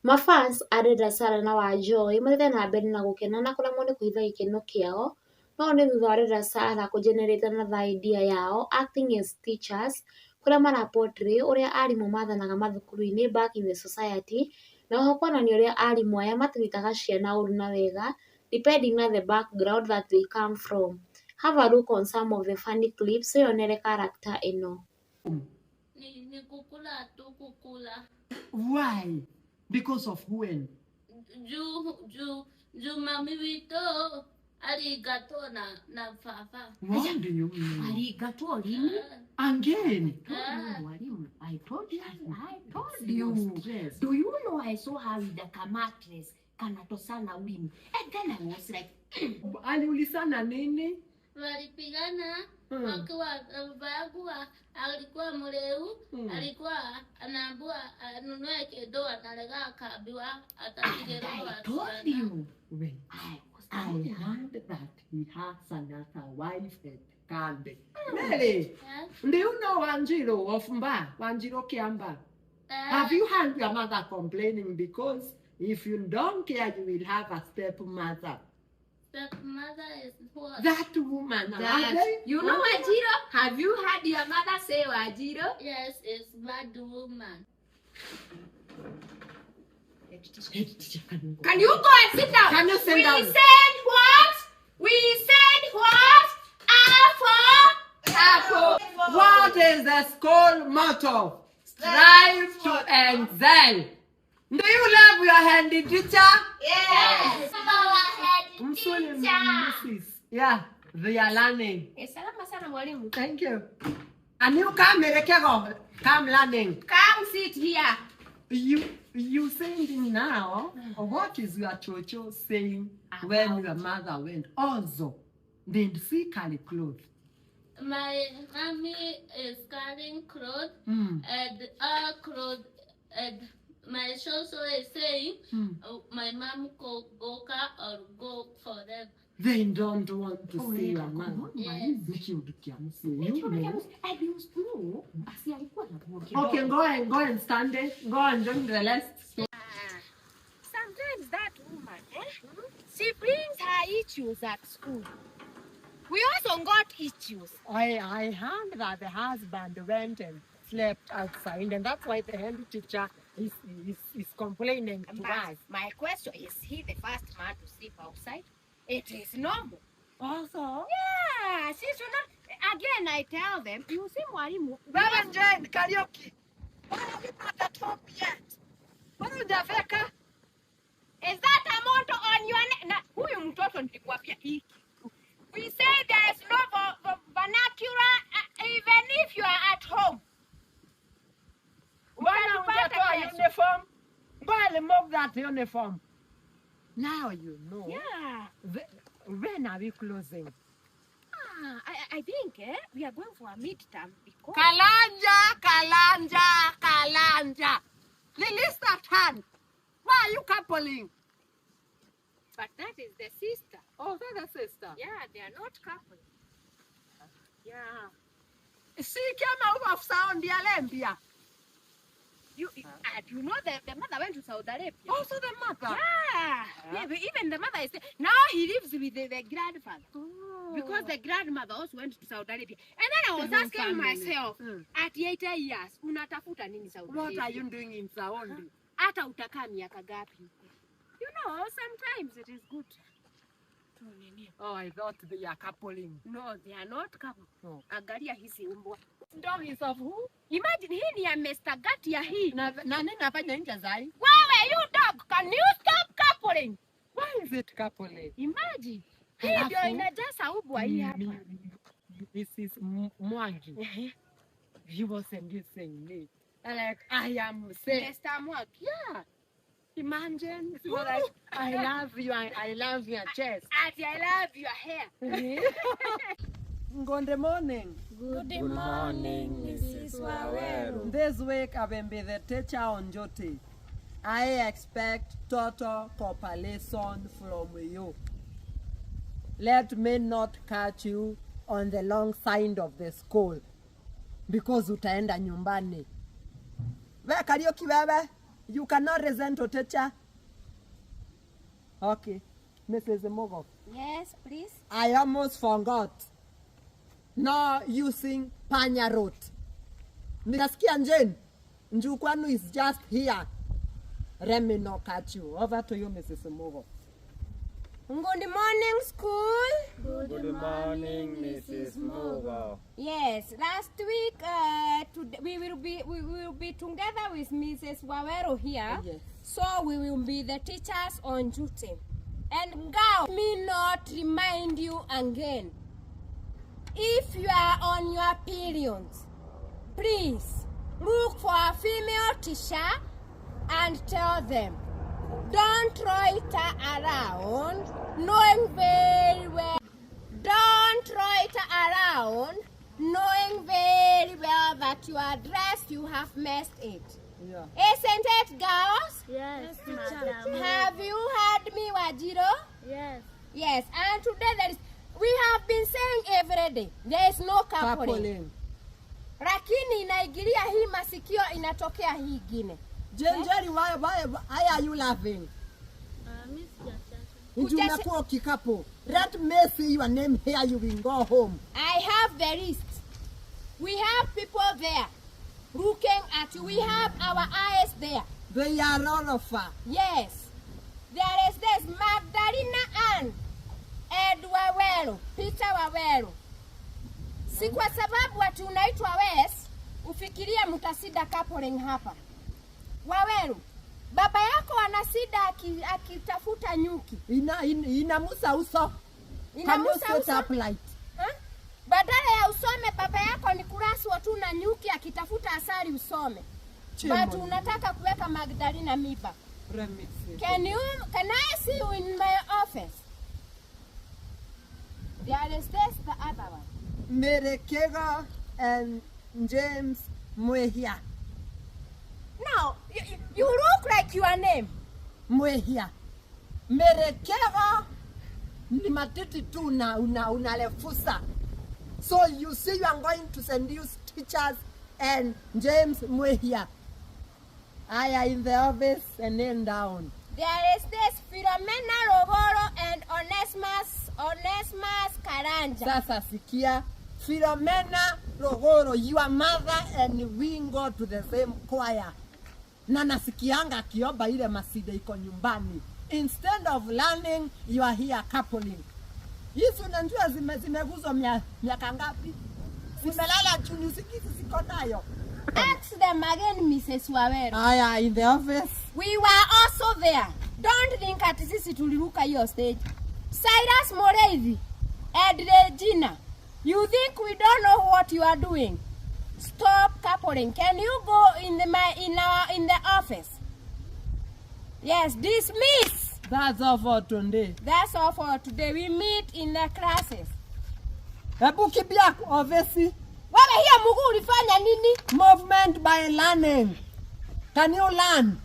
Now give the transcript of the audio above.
Mafans a Dada Sarah na Wanjohi mathiĩte na mbere na gũkena na kũremwo nĩ kũhitha gĩkeno kĩao. No nĩ thutha wa Dada Sarah kũ generate another idea yao, acting as teachers, kũrĩa mara portray ũrĩa arimũ mathanaga mathukuru-inĩ back in the society, na oho kuonania ũrĩa arimũ aya matiritaga ciana ũru na wega depending na the background that they come from. Have a look on some of the funny clips wĩyonere character ĩno. Ni kukula tu kukula. Why? Because of when? Juu mami witũ aliingatwo na baba. What do you mean? Aliingatwo lini? Again? Ah. Mwalimu, I told you. I told You you. stress. Do you know I saw her with a mattress kanatosana ulimi, and then I was like, Aliulizana nini? Walipigana wakiwa baba yangu alikuwa mreu, alikuwa anaambiwa anunue kĩndũ analega akaambiwa atatigĩrwo. I told you. Wait. I was I telling you. heard that he has another wife at Kambe. Mary, Eh? do you know Wanjiru of Mba? Wanjiru Kiamba? Eh, Have you heard your mother complaining because if you don't care, you will have a stepmother? Stepmother is what? That woman, are That, they? you know Wanjiru? Have you heard your mother say Wanjiru? Yes, it's bad woman. Hey, teacher, can you go? Can you go and sit down? Can you sit We down? said what? We said what? A for apple. What is the school motto? Strive to excel. Do you love your handy teacher? Yes. Our head Msuli teacher. Mrs. Yeah, they are learning. Eh, salama sana mwalimu. Thank you. And you come, Merekego. Come learning. Come sit here. You saying now, what is your chocho saying when your mother went? Also, did she carry clothes? My mommy is carrying clothes and our clothes, and my social is saying my mom go car or go forever. They don't want to see your mother. Yes. You know. And you know, basi alikuwa na nguo kidogo. Okay, go and stand there. Go and join the rest. Sometimes that woman, eh, she brings her issues at school. We also got issues. I heard that the husband went and slept outside, and that's why the head teacher is complaining to But us. my question is, he the first man to sleep outside? It is normal. Also, Yeah, she should not. Again, I tell them, you see, mwalimu. Baba Jane Kariuki, why are you not at home yet? Mbona hujafika? Is that a motto on your neck? Na huyu mtoto nilikwambia hii kitu. We say there is no vernacular even if you are at home. Mbona Utatupata hujatoa kesho. uniform? Go and remove that uniform. Now you know. Yeah. When are we closing? Ah, I think we are going for a midterm because Kalanja, Kalanja, Kalanja. Release that hand. Why are you coupling? But that is the sister. Oh, that's the sister. Yeah, they are not couple. Yeah. Si kama huwa Saudi Arabia. You know the mother went to Saudi Arabia. Also the mother. Yeah. Yeah, but even the mother is now he lives with the grandfather. Oh. Because the grandmother also went to Saudi Arabia. And then I was The whole asking family. myself, at 80 years, unatafuta nini Saudi What Arabia? are you doing in Saudi? Hata utakaa miaka gapi huko? You know, sometimes it is good to nini. Oh, I thought they are coupling. No, they are not couple. Oh. Angalia hizi umbwa. Dog is of who? Imagine hii ni ya Mr. Gatia hii. Na nini nafanya nje zai? Wewe, you dog, can you stop coupling? Why is it coupling? Imagine. Hii ndio Alafu, inajaza umbwa hii hapa. Mrs. Mwangi. He was seducing me. Like, I am saying, Mr. Mwangi. Yeah. Imagine. She was like, I love you. I love your chest. Ati I love your hair. Good morning. Good morning, Mrs. Waweru. This week I will be the teacher on duty. I expect total cooperation from you. Let me not catch you on the long side of the school because utaenda nyumbani. We Kariuki wewe. You cannot listen to teacher. Okay. Mrs. Mugo. Yes, please. I almost forgot. No using panya road. Nasikia Jane. Njukwanu is just here. Let me not catch you. Over to you, Mrs. Mugo. Good morning, school. Good morning, Mrs. Mugo. Yes, last week today we will be together with Mrs. Waweru here. Yes. So we will be the teachers on duty. And now, me not remind you again. If you are on your periods, please look for a female teacher and tell them. Don't loiter around knowing very well. Don't loiter around knowing very well that your dress, you have messed it. Yeah. Isn't it, girls? Yes, madam. Have you heard me, Wajiro? Yes. Yes, and today there is, we have been saying every day, there is no carpooling. Carpooling. Lakini inaingilia hii masikio, inatokea hii ingine. Jane Jerry, why are you laughing? Mi sijacheka. Nju umekuwa kikapu. Let me see your name here, you will go home. I have the list. We have people there looking at you. We have our eyes there. They are all of us. Yes. There is this Magdalena Ann Ed Waweru, Peter Waweru. Si kwa sababu ati unaitwa Wes ufikirie mtasida coupling hapa. Waweru, baba yako anasida akitafuta nyuki. Inamusa uso. Can you Inamusa sit uso? upright? Ha? Badala ya usome, baba yako ni kuraswa tu na nyuki akitafuta asali usome. Shame But on you. Unataka kuweka Magdalena miba. Let me see. Can I see you in my office? There is this, the other one. Mary Kega and James Mwehia. Now, you look like your name. Mwehia. Mary Kega ni matiti tu na unalefusa. So you see, you are going to seduce teachers and James Mwehia. I are in the office and then down. There is this Philomena Rogoro and Onesmus Karanja. Sasa sikia, Philomena Rogoro, your mother and we go to the same choir. Na nasikianga akiomba ile masida iko nyumbani. Instead of learning, you are here coupling. Hizi unajua zimeguzwa miaka ngapi? Zimelala chini, usikizi ziko nayo. Ask them again, Mrs. Waweru. Aya, in the office. We were also there. Don't think ati sisi tuliruka hiyo stage. Cyrus Moreithi and Regina, you think we don't know what you are doing? Stop coupling. Can you go in the my in our in the office? Yes, dismiss. That's all for today. That's all for today. We meet in the classes. Hebu kimbia ofisi. Wewe, hiyo mguu ulifanya nini? Movement by learning. Can you learn?